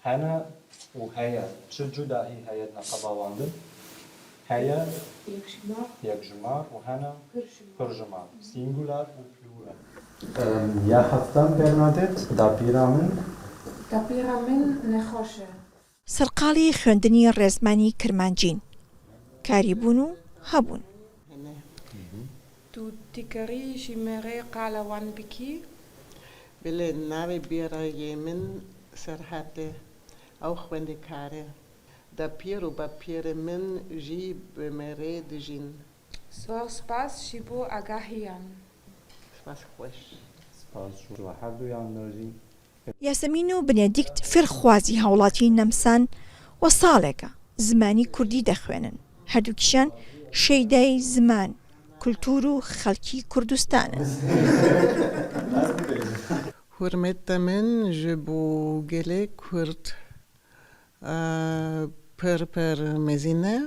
Hene û heye çi cudahî heye di neqeba wan de? Heye yekjimar û hene pirjimar, singular û plural. Ya heftem Bernadette, dapîra min. Dapîra min nexweş e. سەرقاڵی خوێندنی ڕێزمانی کرمانجین، کاری بوون و هەبوون. Tu dikarî ji me re qala wan bikî? Belê, navê birayê min Serhat e. Ew xwendekar e. Dapîr û bapîrê min jî bi me re dijîn. Zor spas ji bo agahiyan. Spas xweş. Spas ji we herduyan re jî. یاسەمین و بنێدیکت فێرخوازی هاوڵاتیی نەمسان و ساڵێکە زمانی کوردی دەخوێنن، هەردووکیشیان شەیدای زمان، کولتوور و خەڵکی کوردستانن. حورمەتە من ji bo gelê Kurd pir pir mezin e.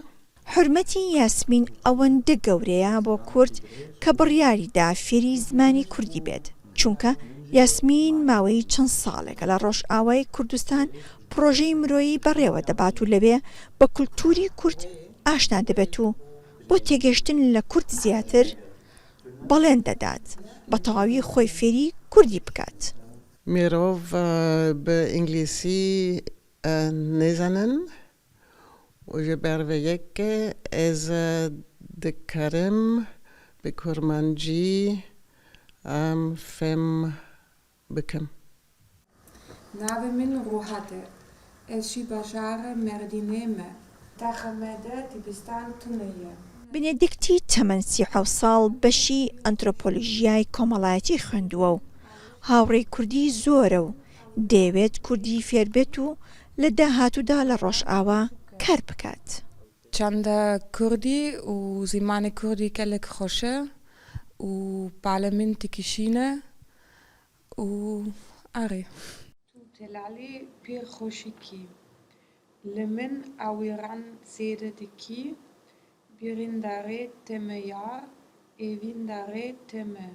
حورمەتی یاسمین ئەوەندە گەورەیە بۆ کورد کە بڕیاری دا فێری زمانی کوردی بێت، چونکە یاسمین ماوەی چەند ساڵێکە لە ڕۆژئاوای کوردستان پڕۆژەی مرۆیی بەڕێوە دەبات و لەوێ بە کولتووری کورد ئاشنا دەبێت و بۆ تێگەشتن لە کورد زیاتر بەڵێن دەدات بە تەواوی خۆی فێری کوردی بکات. مرۆڤ بە ئینگلیسی نەزانن و ji ber vê yekê ez dikarim bi kurmancî fêm bikim. Navê min Rohat e. Ez ji bajarê Mêrdînê me. Taxa me de dibistan tune ye. بنێدیکتی تەمەن 37 ساڵ بەشی ئەنترۆپۆلۆژیای کۆمەڵایەتی خوێندووە و هاوڕێی کوردی زۆرە و دەیەوێت کوردی فێربێت و لە داهاتوودا لە ڕۆژئاوا کار بکات. چەندە کوردی و زمانی کوردی گەلێک خۆشە و بالە من دکشینە و ئەرێ. Tu delalî pir xweşik î. Li min awiran zêde dikî, birîndarê te me yar, evîndarê te me.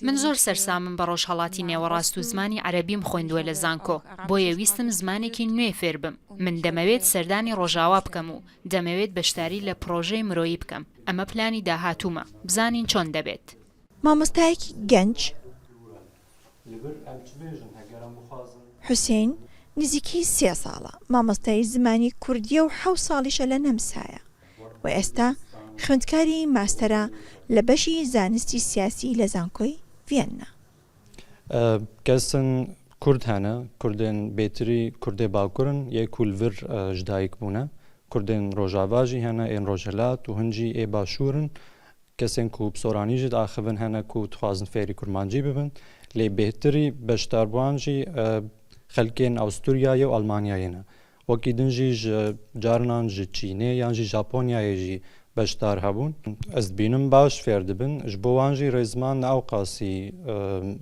من زۆر سەرسامم بە ڕۆژهەڵاتی نێوەڕاست و زمانی عەرەبیم خوێندووە لە زانکۆ، بۆیە ویستم زمانێکی نوێ فێر بم. من دەمەوێت سەردانی ڕۆژاوا بکەم و دەمەوێت بەشداری لە پڕۆژەی مرۆیی بکەم. ئەمە پلانی داهاتوومە، بزانین چۆن دەبێت. مامۆستایەکی گەنج، حوسێن، نزیکەی سێ ساڵە مامۆستای زمانی کوردییە و حەوت ساڵیشە لە نەمسایە و ئێستا خوێندکاری ماستەرە لە بەشی زانستی سیاسی لە زانکۆی ڤیەننا. Kesin Kurd hene, Kurdên bêtirî Kurdê Bakur in, yê ku li vir ji dayik bûne. Kurdên Rojava jî hene, ên Rojhilat û hin jî ê Başûr in. Kesên ku bi soranî jî diaxivin hene ku dixwazin fêrî kurmancî bibin. Lê bêhtirî beşdarbûan jî xelkên Awusturyayê û Almanyayê ne. Wekî din jî ji carinan ji Çînê yan jî Japonyayê jî beşdar hebûn. Ez dibînim baş fêr dibin. Ji bo wan jî rêziman ne ewqasî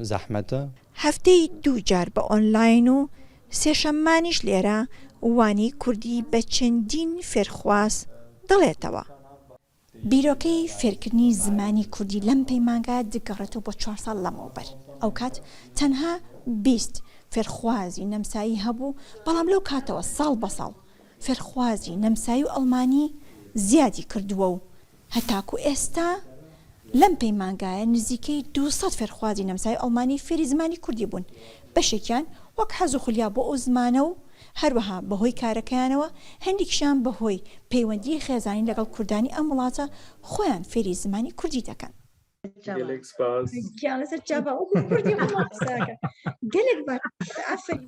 zehmet e. هەفتەی دوو جار بە ئۆنلاین و سێشەممانیش لێرە وانەی کوردی بە چەندین فێرخواز دەڵێتەوە. بیرۆکەی فێرکردنی زمانی کوردی لەم پەیمانگایە دگەڕێتەوە بۆ چوار ساڵ لەمەوبەر، ئەوکات تەنها 20 فێرخوازی نەمسایی هەبوو، بەڵام لەو کاتەوە ساڵ بە ساڵ فێرخوازی نەمسایی و ئەڵمانی زیادی کردووە و هەتاکو ئێستا لەم پەیمانگایە نزیکەی 200 فێرخوازی نەمسایی و ئەڵمانی فێری زمانی کوردی بوون، بەشێکیان وەک حەز و خولیا بۆ ئەو زمانە و هەروەها بەهۆی کارەکەیانەوە، هەندێکیشیان بەهۆی پەیوەندیی خێزانی لەگەڵ کوردانی ئەم وڵاتە خۆیان فێری زمانی کوردی دەکەن.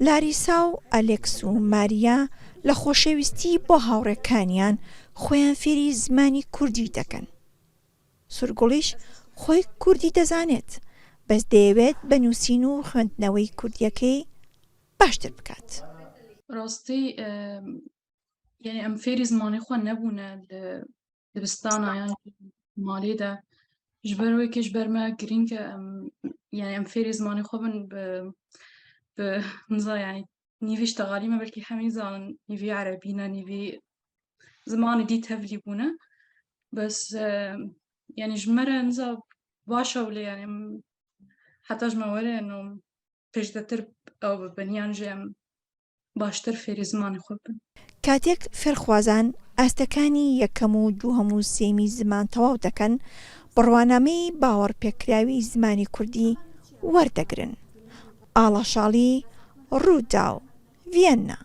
لاریسا و ئەلێکس و ماریا لە خۆشەویستی بۆ هاوڕێکانیان خۆیان فێری زمانی کوردی دەکەن. سورگوڵیش خۆی کوردی دەزانێت، بەس دەیەوێت بە نووسین و خوێندنەوەی کوردییەکەی باشتر بکات. ڕاستی یعنی ئەم فێری زمانی خۆ نەبوونە لە دبستانە یان ماڵێدا ji ber wê kê ji ber me girîng e em yani em fêrî zimanê xwe bin bi bi niza yani nîvî ştegalî me belkî hemî zanin nîvî erebî ne nîvî zimanê dî tevlî bûne bes yani ji me re niza baş e wile yani heta ji me were eno pêşdetir. ئەو ببن یان ژێ ئەم باشتر فێری زمانی خۆ بن. کاتێک فێرخوازان ئاستەکانی یەکەم و دووهەم و سێیەمی زمان تەواو دەکەن، بڕوانامەی باوەڕپێکراوی زمانی کوردی وەردەگرن. ئاڵا شاڵی، رووداو، ڤیەننا.